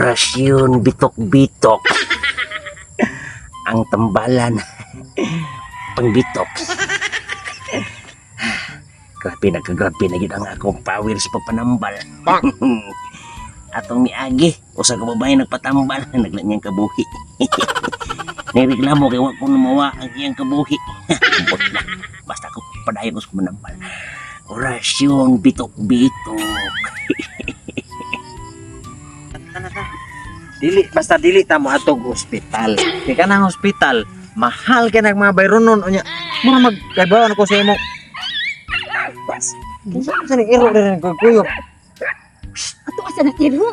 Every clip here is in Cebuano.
Orasyon bitok-bitok. Ang tambalan pangbitok. Grabe, nagkagrabe na yun ang akong power sa pagpanambal. Atong miagi, usa ka babae nagpatambal, nagla niyang kabuhi. Nireklamo kay wa ko namawa ang iyang kabuhi. Ambot na. Basta ako padayon ko sa manambal. Orasyon bitok-bitok. Dili basta dili ta mo atog ospital. Kay kanang ospital, mahal kay nag mga bayronon unya. Mura mag kaybawan ko sa imo. Bas. Kinsa man sa ning iro diri ko kuyog. Ato asa na iro.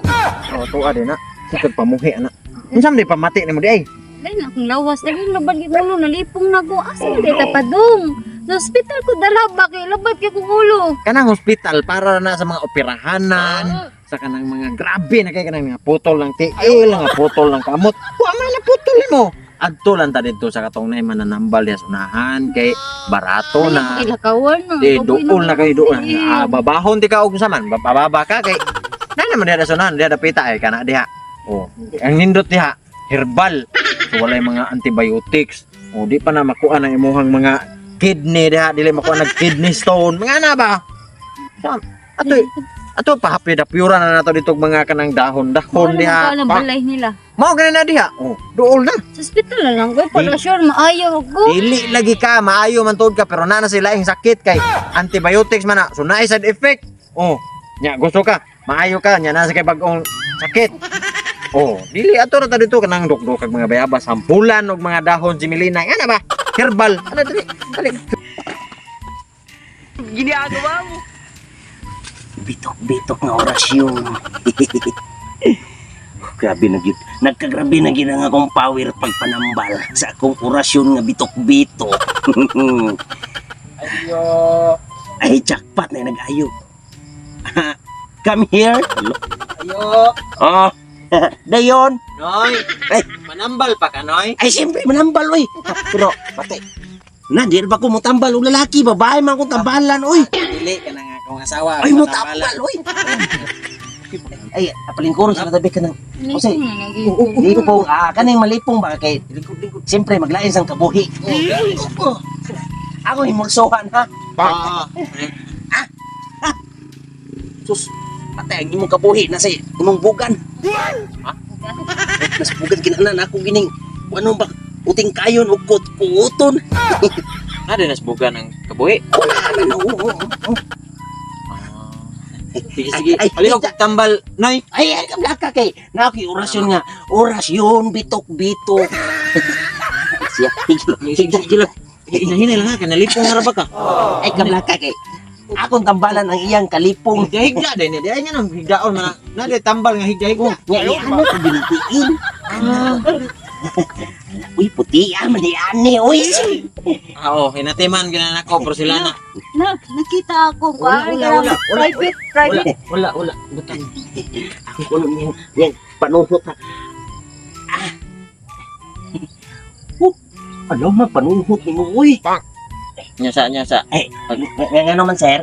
Oh, tuwa din na. Sikag pamuhi ana. Unsa man di pamati nimo di ay? Dali na akong lawas. Dali na labad yung ulo. Nalipong na ko. Asa na dita padung? Sa ospital ko dala ba? Kay labad kay kong ulo. Kanang ospital para na sa mga operahanan, sa kanang mga grabe na kay kanang mga putol ng tiil, mga putol ng kamot. Wa man na putol mo. Adto lang ta didto sa katong nay mananambal diha sa unahan kay barato na. Kay lakawan na. Di duol na kayo duol. Ah, babahon di ka og saman, bababa ka kay na naman diha sa unahan, diha dapita ay kana diha. Oh, ang nindot diha herbal. So walay mga antibiotics. O di pa na makuha ng imuhang mga kidney diha, dili makuha nag kidney stone. Mga ana ba? So, ato ato pahapid-apyura na nato dito og mga kanang dahon-dahon diha. Ano Pa- balay nila? Mao gani na diha. Oh, duol na. Sa ospital na lang ko. Para sure, maayo ako. Dili lagi ka, maayo man tuod ka pero naa na sila ang sakit kay antibiotics man na. So naay side effect. Oh, nya gusto ka, maayo ka, nya na sa kay bag-ong sakit. Oh, dili ato ra ta dito kanang dukduk kag mga bayabas, sampulan og mga dahon si Melina. Ana ba? Herbal. Ana dili. Dali. Bitok-bitok nga orasyon. Grabe na gyud. Nagkagrabe na gyud ang akong power pagpanambal sa akong orasyon nga bitok-bitok. Ayo. Ay, jackpot na nag-ayo. Come here. Ayo. Oh. Dayon. Noy. Ay. Manambal pa ka, Noy. Ay, siyempre, manambal, oy. Pero, patay. Na, di ba ko motambal og lalaki, babae man kong tambalan, oy. Dili ka na nga akong asawa. Ay, motambal, oy. Ay, apalingkuron sa tabi ka ng Nalipong na lagi. Lipong, ah, kaning malipong ba kay siyempre maglain sang kabuhi. Ako himulsohan ha. Ah. Sus, patay ang imong kabuhi na sa imong bugan. Ha? Nas bugan kinahanglan ako gining ano ba uting kayon og kut kuuton. Ada nasbugan ang kabuhi. Wala na na. Oo, oo, oo. Sige, sige. Ay, ay, Halika, tambal, Noy. Ay, ay, kablaka kay na ako orasyon nga. Orasyon bitok bitok. Siya, higlo, higlo, higlo. Hinahinay lang ha, kanalipong nga ra ba ka? Ay, kablaka kay akong tambalan ang iyang kalipong. Higda din ni. Di ay nga nang higdaon man. Na di tambal nga higda-higda. Nga, ano ko binitiin. Uy, puti ah, man ani, uy. Ah, oh, hinatiman gina nako pero sila na. Na, nakita ako. Wala, wala, wala, wala. Private, private. Wala, wala. Butang. Ako ko nung niyang, niyang panuhot ha. Ah. Oh, ano man panuhot ni mo, uy. Nya sa. Ay, nga nga naman, sir.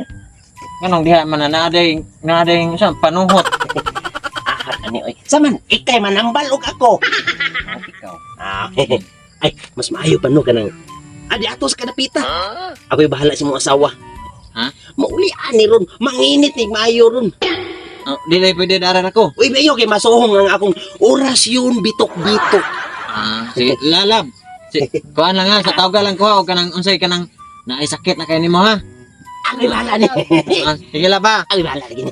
Nganong diha man na naaday naaday sa panuhot. Ah, ani, uy. Saman, ikay manambal og ako. Ah, ikaw. Ah, ay, mas maayo pa no kanang. Adi atos ka napita. Ako'y bahala sa mong asawa. Ha? Mauli ani ron, manginit ni maayo ron. Oh, dili pwede daran ako. Uy, mayo kay masuhong ang akong orasyon bitok-bitok. Ah, sige, lalab. Si, kuan lang ha, sa tawga lang ko ha, og kanang unsay kanang naay sakit na kay nimo ha. Ako'y bahala ni. Ah, sige la ba. Ako'y bahala ni.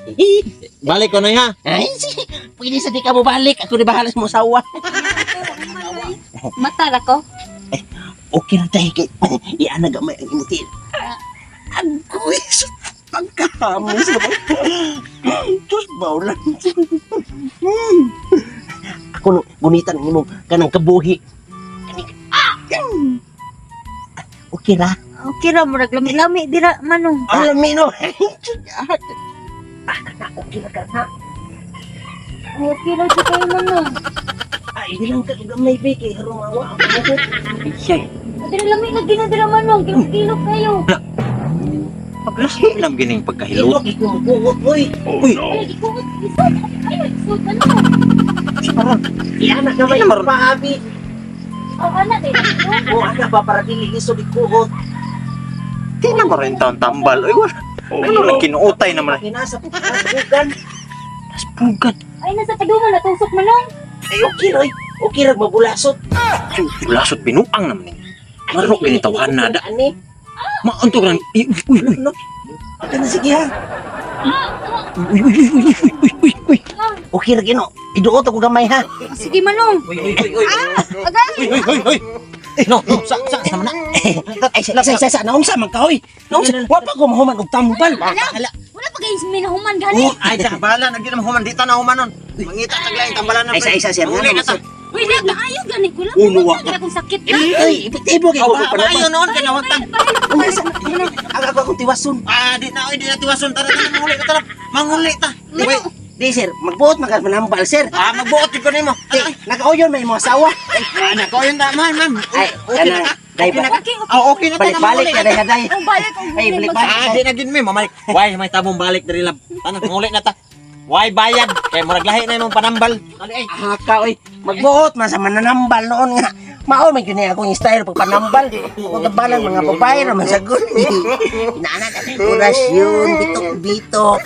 Balik ko na ha. Ay, sige. Pwede sa di ka mo balik. Ako ni bahala sa mong asawa. Mata ra ko. Okay na tayo kay iana gamay ang imutin. Agoy, sa pagkahamos na ba? Diyos, bawlan. Ako nung gunitan ang imong kanang kabuhi. Kani- Ah! Okay ra. Okay ra, murag lami-lami dira manong. Alam mo, no? Ah, kana, okay ra ka na. Okay ra siya kayo manong. Ay, di lang ka gamay, be, kay harumawa ang panuhot. Ay, Dira lami na ginadira manong. Kilo-kilo kayo. Paglahi lang gining pagkahilot. Ito kumukuot oy. Uy, Ay, ikuot. Isod. Ay, isod. Ano? karon. Iana ka may Ano maron? paabi. Oh, anak eh. O ana pa para dili lisod ikuot. Di na maron taon tambal. Uy, wala. Ano na kinuutay naman? Kinasa pugan. Naspugan. Ay, nasa taguman natusok manong. Ay okay roy. Okay ra mabulasot. Ay, lasot binuang naman ni. Maro gini tawhan na da. Ani? Maunto lang. Uy, uy, uy. No. Kana sige ha. Uy, uy, uy, uy, uy, uy, uy, uy. Okay ra gino. Iduot ako gamay ha. Sige manong. Uy, uy, uy, uy. Agay. Uy, uy, uy, uy. Eh, no, no, sa, sa, sa mana. Ay sa sa sa, sa naunsa man ka oy. Naunsa wa pa ko mahuman og tambal. Wala. Wala pa kayo minahuman gani. Oh, ay, sa bahala, nagyan naman human, dito na humanon. Mangita taglain, tambalan na. Ay sa isa sir. Uli na ta. Uy, di naayo gani ko lang. Uno, Wala gani akong sakit na. Ay, epektibo kay ko Aw, ayo noon, kanawag tang. Ang ako akong tiwason. Ah, di na, oy, di na tiwason. Tara, tara, manguli ka, tara. Manguli ta. Di, di sir, magbuot man ka manambal sir. Ah, magbuot yun ko nimo. Di, nakaoyon may imong asawa. Ah, nako, yun ta, ma'am, ma'am. Ay, Okay na kanang ka. day Okay na ba? ka. Okay, okay. Ah, okay na ta. Balik-balik manguli na day haday. Oh, balik ang Ay, balik-balik. Ah, di na gid mi, mamay. Why may tabong balik diri lab. Tana, manguli na ta. Why bayad? Kay murag lahi na imong panambal. Dali ay. Haka oy, magbuot man sa mananambal noon nga. Mao man gyud ni akong style pag panambal. Kung tambalan mga babae ra man sagol. Inaana na orasyon, bitok-bitok.